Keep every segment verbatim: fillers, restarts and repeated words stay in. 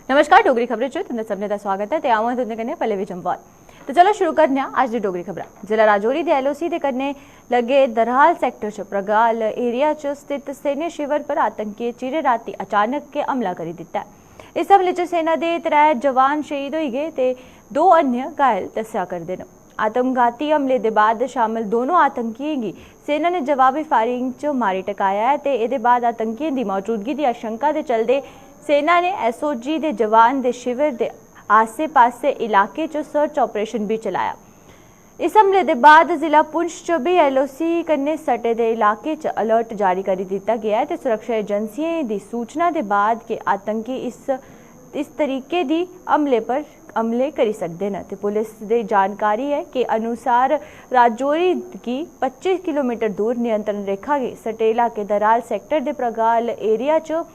नमस्कार, डोगरी खबरें च तुं'दा सभनें दा स्वागत ऐ ते अ'ऊं आं तुं'दे कन्नै पल्लवी जम्वाल। ते चलो शुरू करने आं अज्ज दी डोगरी खबरां। जिला राजौरी दे एलओसी दे कन्नै लग्गे दरहाल सैक्टर च प्रगाल एरिया च स्थित सेना शिवर पर आतंकियें चिरें रातीं अचानक गै हमला करी दित्ता ऐ। इस हमले च सेना दे त्रै जवान शहीद होई गे ते दो अन्य घायल दस्सेआ करदे न। आत्मघाती हमले दे बाद शामल दोनों आतंकियें गी सेना ने जवाबी फायरिंग च मारी टकाया ऐ ते एह्दे बाद आतंकियें दी मौजूदगी दी आशंका दे चलदे सेना ने एसओजी दे जवान दे शिविर दे आस्सै-पास्सै इलाके च सर्च ऑपरेशन बी चलाया। इस हमले दे बाद जिला पुंछ च बी एलओसी कन्नै सटे दे इलाके च अलर्ट जारी करी दित्ता गेआ ऐ ते सुरक्षा एजेंसियें दी सूचना दे बाद गै आतंकी इस, इस तरीके दी हमले पर हमले करी सकदे न ते पुलिस दी जानकारी ऐ कि अनुसार राजौरी गी पच्ची किलोमीटर दूर नियंत्रण रेखा गी सटे इलाके दराल सैक्टर दे प्रगाल एरिया च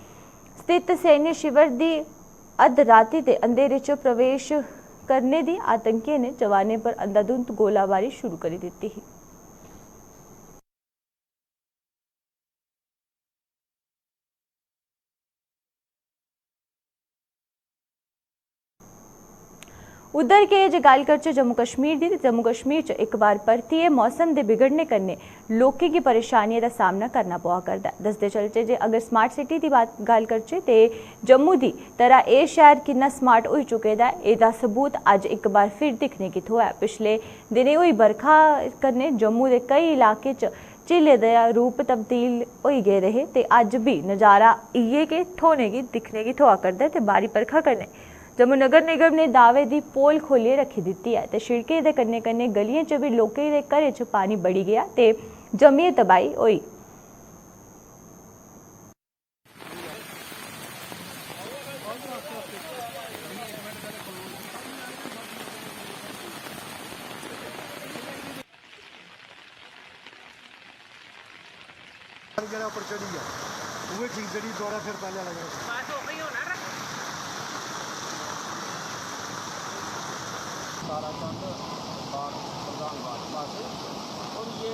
स्थित सैन्य शिविर दी अद्ध रातीं दे अंधेरे च प्रवेश करने दी आतंकियें ने जवानें पर अंधाधुंध गोलाबारी शुरू करी दित्ती ही। उद्धर के जे गल्ल करचै जम्मू कश्मीर दी, ते जम्मू कश्मीर च इक बार परतियै मौसम दे बिगड़ने कन्नै लोकें गी परेशानियें दा सामना करना पवा करदा ऐ। दसदे चलचै जे अगर स्मार्ट सिटी दी बात, गल्ल करचै ते जम्मू दी तरह एह् शैह्र किन्ना स्मार्ट होई चुके दा ऐ, एह्दा सबूत अज्ज इक बार फिर दिक्खने गी थ्होआ ऐ। पिछले दिनें होई बरखा कन्नै जम्मू दे केई इलाकें च झीलें दा रूप तब्दील होई गेदे हे ते अज्ज बी नजारा इ'यै गै थ्होने गी, दिक्खने गी थ्होआ करदा ऐ ते भारी बरखा कन्नै जम्मू नगर निगम ने दावे दी पोल खोलियै रक्खी दित्ती ऐ ते शिड़कें दे कन्नै-कन्नै गलियें च बी लोकें दे घरें च पानी बड़ी गेआ ते जम्मियै तबाही होई। जेह्ड़ा उप्पर चढ़ी गेआ, उ'ऐ ठीक, जेह्ड़ी दोबारा फिर पैह्लें आह्ला जेह्ड़ा। बस ओह् ही होना ना। तारा चंद, बाग, प्रधान बाग, बस। और ये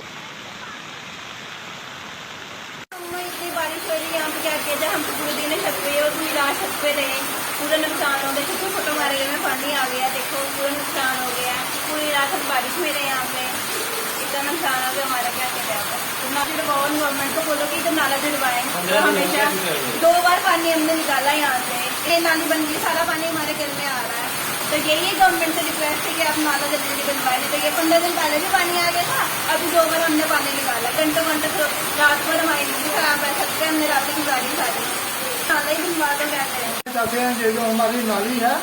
इतनी बारिश हो रही है यहाँ पे, क्या किया जाए, हम तो पूरे दिन छत पे और पूरी रात छत पे रहे, पूरा नुकसान हो गया। कितने फोटो मारे गए, में पानी आ गया, देखो पूरा नुकसान हो गया, पूरी रात हम बारिश में रहे यहाँ पे, इतना नुकसान हो गया हमारा, क्या किया जाए। तो ना फिर पवन गवर्नमेंट को बोलो कि इधर नाला दिलवाएं, तो हमेशा दो बार पानी हमने निकाला यहाँ से, ये नाली बन गई, सारा पानी हमारे घर में आ रहा है। तो यही है गवर्नमेंट से रिक्वेस्ट है कि आप नाला जल्दी जल्दी बनवाएं, नहीं तो ये पंद्रह दिन पहले भी पानी आ गया था, अभी दो बार हमने पानी निकाला, घंटों घंटों तो रात भर हमारी नींद खराब है, सबके हमने रात की गाड़ी सारी, नाला ही बनवा दो, क्या करें। चाहते हैं ये जो हमारी नाली है,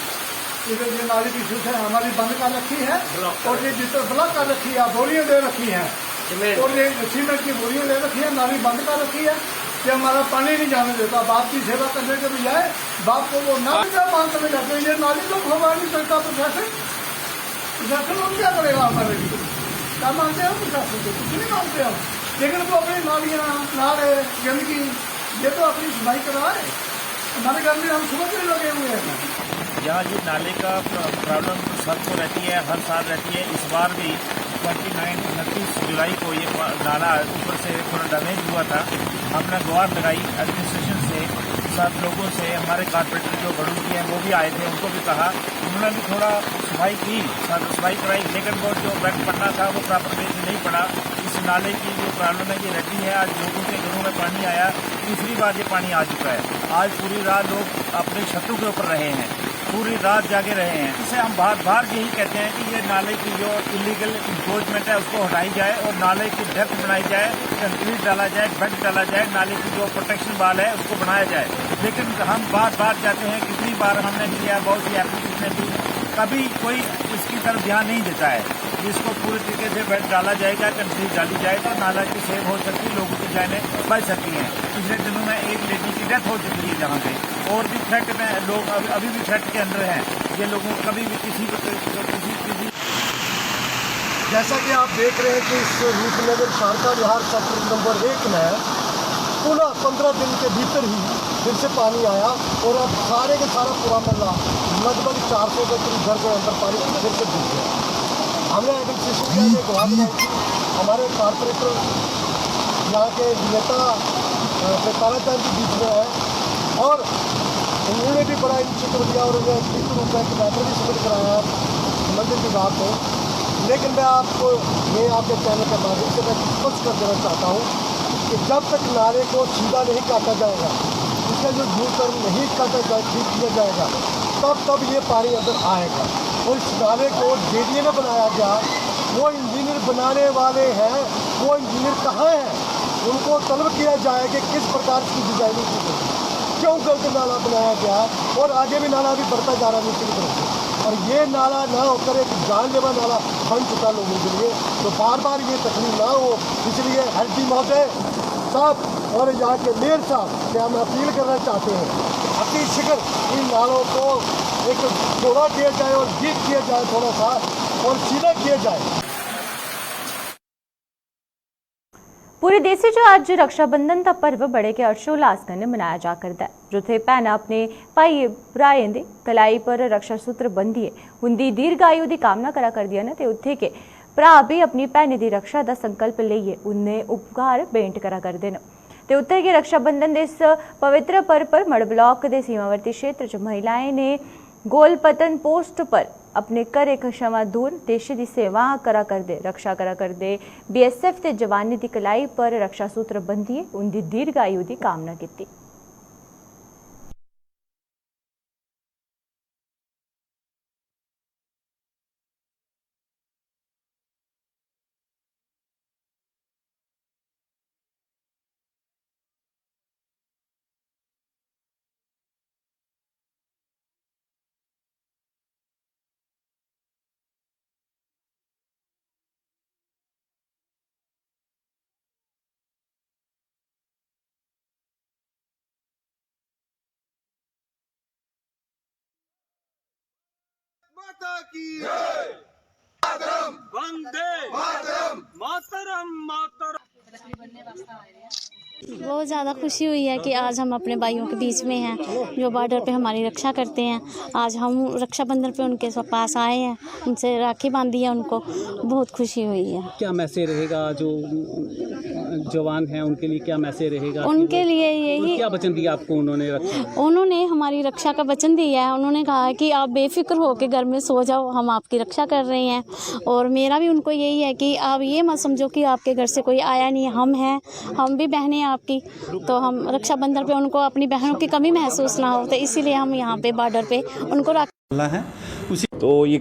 इधर ये नाली की स्विच है हमारी बंद कर रखी है, और ये जिस तरह ब्लॉक कर रखी है, बोरियां दे रखी हैं, सीमेंट। और ये सीमेंट की बोरियां ले रखी है, नाली बंद कर रखी है, कि हमारा पानी नहीं जाने देता। बाप की सेवा करने के बजाय बाप को वो नाली का मांग करने जाते हैं। ये नाली तो खुलवा नहीं सकता प्रशासन, प्रशासन हम क्या करेगा हमारे लिए? क्या मांगते हैं प्रशासन से? कुछ नहीं मांगते हम, लेकिन वो अपनी नालियाँ, नाले, गंदगी, ये तो अपनी सफाई करवाए। हमारे घर में हम सुबह से लगे हुए हैं। यहाँ जी नाले का प्र-, प्रॉब्लम सबको रहती है, हर साल रहती है। इस बार भी ट्वेंटी नाइन, उनतीस जुलाई को ये प-, नाला ऊपर से थोड़ा डैमेज हुआ था। हमने गुहार लगाई एडमिनिस्ट्रेशन से, सब लोगों से, हमारे कॉरपोरेटर जो बड़ू जी हैं वो भी आए थे, उनको भी कहा, उन्होंने भी थोड़ा सफाई की, साफ सफाई कराई, लेकिन वो जो बेड पड़ना था वो प्रॉपर वे से नहीं पड़ा। इस नाले की जो प्रॉब्लम है ये रहती है। आज लोगों के घरों में पानी आया, तीसरी बार ये पानी आ चुका है। आज पूरी रात लोग अपने छतों के ऊपर रहे हैं, पूरी रात जागे रहे हैं। इससे हम बार बार यही कहते हैं कि ये नाले की जो इलीगल इंक्रोचमेंट है उसको हटाई जाए और नाले की डेप्थ बनाई जाए, कंक्रीट डाला जाए, बेड डाला जाए, नाले की जो प्रोटेक्शन वाल है उसको बनाया जाए। लेकिन हम बार बार जाते हैं, कितनी बार हमने किया, बहुत सी एप्लीकेशन दी, कभी कोई इसकी तरफ ध्यान नहीं देता है। इसको पूरे तरीके से बेड डाला जाएगा, कंक्रीट डाली जाए तो नाला की सेव हो सकती है, लोगों की जानें बच सकती हैं। पिछले दिनों में एक लेडी की डेथ हो चुकी है जहाँ पे, और भी थ्रेट में लोग अभी, अभी भी थ्रेट के अंडर हैं। ये लोगों को कभी भी किसी को, किसी, किसी जैसा कि आप देख रहे हैं कि इस रूपनगर शारदा विहार सेक्टर नंबर एक में पुनः पंद्रह दिन के भीतर ही फिर से पानी आया और अब सारे के सारा पूरा मोहल्ला, लगभग चार सौ के करीब घर के अंदर पानी फिर से घुस गया। हमने एडमिनिस्ट्रेशन के आगे गुहार लगाई थी, हमारे कॉरपोरेटर यहाँ के नेता, अ, ताराचंद जी बीच में है और उन्होंने भी बड़ा इनिशिएटिव लिया और उन्होंने लिखित रूप में एक लेटर भी सबमिट कराया मंदिर विभाग को। लेकिन मैं आपको, मैं आपके चैनल के माध्यम से मैं स्पष्ट कर देना चाहता हूँ कि जब तक नाले को सीधा नहीं काटा जाएगा, इसका जो यू टर्न नहीं काटा जाए, ठीक किया जाएगा, तब तब ये पानी अंदर आएगा। और इस नाले को जेडीए ने बनाया गया, वो इंजीनियर बनाने वाले हैं, वो इंजीनियर कहाँ हैं? उनको तलब किया जाए कि किस प्रकार की डिजाइनिंग की गई, क्यों गलत नाला बनाया गया और आगे भी नाला अभी बढ़ता जा रहा है नीचे की तरफ। और ये नाला ना होकर एक जानलेवा नाला बन चुका लोगों के लिए। तो बार बार ये तकलीफ ना हो, इसलिए एसडी महोदय साहब और यहाँ के मेयर साहब से हम अपील करना चाहते हैं कि अति शीघ्र इन नालों को एक चौड़ा किया जाए और डीप किया जाए थोड़ा सा, और सीधा किया जाए। पूरे देश च अज्ज रक्षाबंधन दा पर्व बड़े गै हर्षोल्लास कन्नै मनाया जा करदा ऐ, जित्थै भैनां अपने भाई भ्राएं दी कलाई पर रक्षा सूत्र बन्धियै उंदी दीर्घायु दी कामना करा करदियां न ते उत्थै गै भ्राऽ बी अपनी भैनें दी रक्षा दा संकल्प लेइयै उन्हें उपहार भेंट करा करदे न। ते उत्थै गै रक्षाबंधन दे इस पवित्र पर्व पर मढ़ ब्लॉक दे सीमावर्ती क्षेत्र च महिलाएं ने गोलपतन पोस्ट पर अपने घरें कशा दूर देशै दी सेवा करा करदे, रक्षा करा करदे बीएसएफ दे जवानें दी कलाई पर रक्षा सूत्र बन्धियै उंदी दीर्घायु दी कामना कीती। माता की जय। मातरम। वंदे मातरम। मातरम, मातरम। बहुत ज़्यादा खुशी हुई है कि आज हम अपने भाइयों के बीच में हैं, जो बॉर्डर पे हमारी रक्षा करते हैं। आज हम रक्षाबंधन पे उनके पास आए हैं, उनसे राखी बांधी है उनको। बहुत खुशी हुई है। क्या मैसेज रहेगा जो जवान हैं उनके लिए, क्या मैसेज रहेगा? उनके लिए यही क्या वचन दिया आपको उन्होंने रक्षा? उन्होंने हमारी रक्षा का वचन दिया है। उन्होंने कहा है कि आप बेफिक्र होकर घर में सो जाओ, हम आपकी रक्षा कर रहे हैं। और मेरा भी उनको यही है कि आप ये मत समझो कि आपके घर से कोई आया नहीं है, हम हैं, हम भी बहनें हैं आपकी। तो हम रक्षाबंधन पे उनको अपनी बहनों की कमी महसूस ना हो, तो इसीलिए हम यहाँ पे बॉर्डर पे उनको रख है उसी तो ये